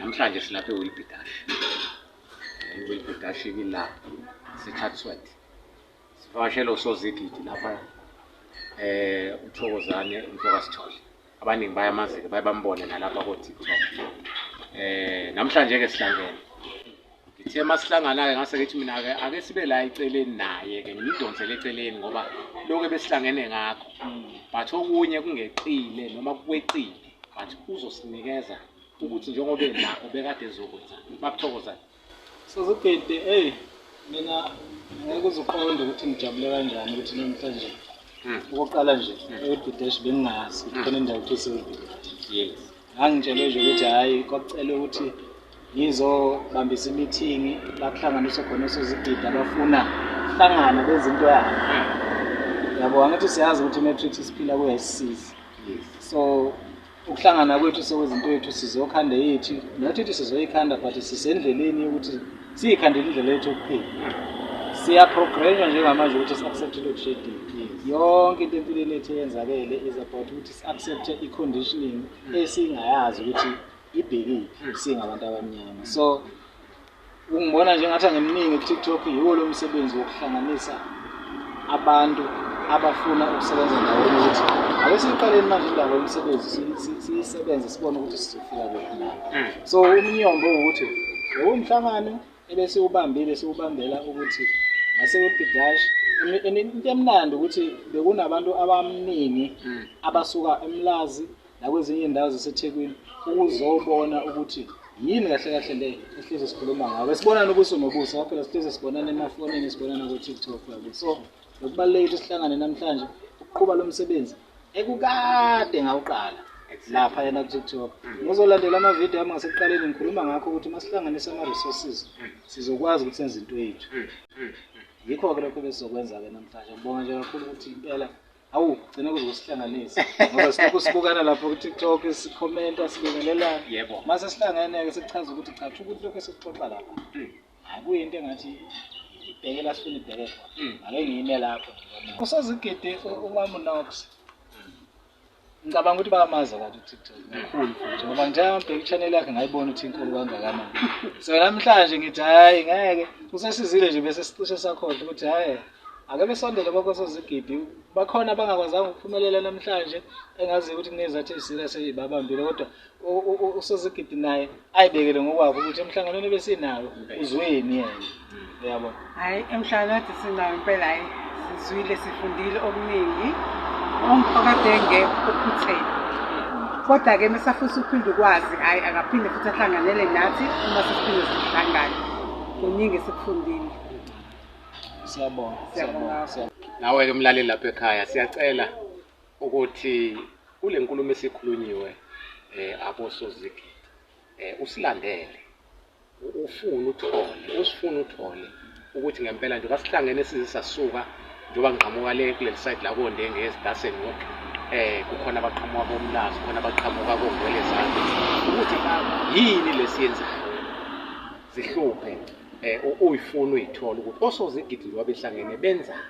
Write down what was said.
Namhlanje silapha eWilby Dash. IWilby Dash ikila seChatsworth. Sivakashele usozigidi lapha uThokozane umfokaSithole. Abaningi bayamazi-ke baye bambone nalapha ko-TikTok. Namhlanje ke sihlangene. Ngithe masihlangana-ke ngase ngithi mina-ke ake sibe la eceleni naye-ke ngimdonsele eceleni ngoba lokhu ebesihlangene ngakho but okunye kungeqile noma kweqile but uzosinikeza ukuthi njengoba ela ubekade ezokwenzani. BabThokozane. Sozigidi, eyi mina ngeke uze uqonde ukuthi ngijabule kanjani ukuthi namhlanje okokuqala nje eWilby Dash bengingazi ukuthi khona indawo kuthiwa iseWilby Dash. Yes. Ngangitshelwe nje ukuthi hhayi kwakucelwe ukuthi ngizobambisa imithingi la kuhlanganiswe khona osozigidi abafuna hlangana benze into yabo. Yabo angithi siyazi ukuthi i-matrix siphila kuyo ayisisizi. Yes. So ukuhlangana kwethu sokwezinto yethu sizokhanda yethu not ukuthi sizoyikhanda but sisendleleni yokuthi siyikhandele indlela yethu yokuphila. Siyaprogresswa njengamanje ukuthi si-accept load shedding. Yonke into empilweni yethu eyenzakele is about ukuthi si-accepte i-conditioning esingayazi ukuthi ibhekiphi singabantu abamnyama. So ungibona nje ngathi angimningi ku-TikTok, yiwo lo msebenzi wokuhlanganisa abantu abafuna ukusebenza ndawonye ukuthi ake siyiqaleni manje indaba yomsebenzi siyisebenze sibone ukuthi sizofika kuphi na. So umnyombo ukuthi lowo mhlangano ebesiwubambile siwubambela ukuthi ngase-Wilby Dash into emnandi ukuthi bekunabantu abaningi abasuka eMlazi nakwezinye iy'ndawo zaseThekwini ukuzobona ukuthi yini kahle kahle le ehlezi sikhuluma ngayo. Besibonana ubuso nobuso, ngoba phela sihlezi sibonana emafonini, sibonana ko-TikTok yabo. So bekubalulekile ukuthi sihlangane namhlanje ukuqhuba lo msebenzi ekukade ngawuqala lapha yena ku-TikTok. Ngizolandela amavidiyo ami ngasekuqaleni ngikhuluma ngakho ukuthi uma sihlanganisa ama-resources sizokwazi ukuthi senze into yethu. Yikho-ke lokho besizokwenza-ke namhlanje. Ngibonga nje kakhulu ukuthi impela awu gcina kuzosihlanganisa ngoba silokhu sibukana lapho ku-TikTok sikhomenta sibingelelana. Yebo. Mase sihlangene-ke sekuchaza ukuthi cha kusho ukuthi lokhu esikuxoxa lapha hayi kuyinto engathi ibheke la sifuna ibheke khona. Ake ngiyime lapho. Usozigidi uMama Nox. Ngicabanga ukuthi bayamazi abantu ku-TikTok kakhulu futhi ngoba njengoba ngibheka i-channel yakhe ngayibona ukuthi inkulu kangakanani. So namhlanje ngithi hhayi ngeke usesizile nje bese sicishe sakhohlwa ukuthi hhayi ake besondele bonke osozigidi bakhona abangakwazanga ukuphumelela namhlanje engaziyo ukuthi kunezathu eziserious ey'babambile kodwa usozigidi naye ayibekele ngokwakhe ukuthi emhlanganweni ebesinayo uzweni yena. Uyabo? Hhayi emhlanganweni kade sinawo impela hhayi sizwile sifundile okuningi okade engekho uphuthele. Kodwa-ke mesafisa ukuphinde ukwazi hhayi akaphinde futhi ahlanganele nathi uma sesiphinde sihlangane. Kuningi esikufundile. Siyabonga. Siyabonga. Nawe-ke mlaleli lapha ekhaya siyacela ukuthi kule nkulumo esikhulunyiwe abosozigidi usilandele ufune uthole usifune uthole ukuthi ngempela njengoba sihlangene size sasuka njengoba ngiqhamuka le kuleli side la koNdenge eziDassenhoek kukhona abaqhamuka koMlazi khona abaqhamuka koNgwelezane ukuthi yini lesiyenzayo zihluphe uyifuna uyithola ukuthi osozigidi njengoba behlangene benzani.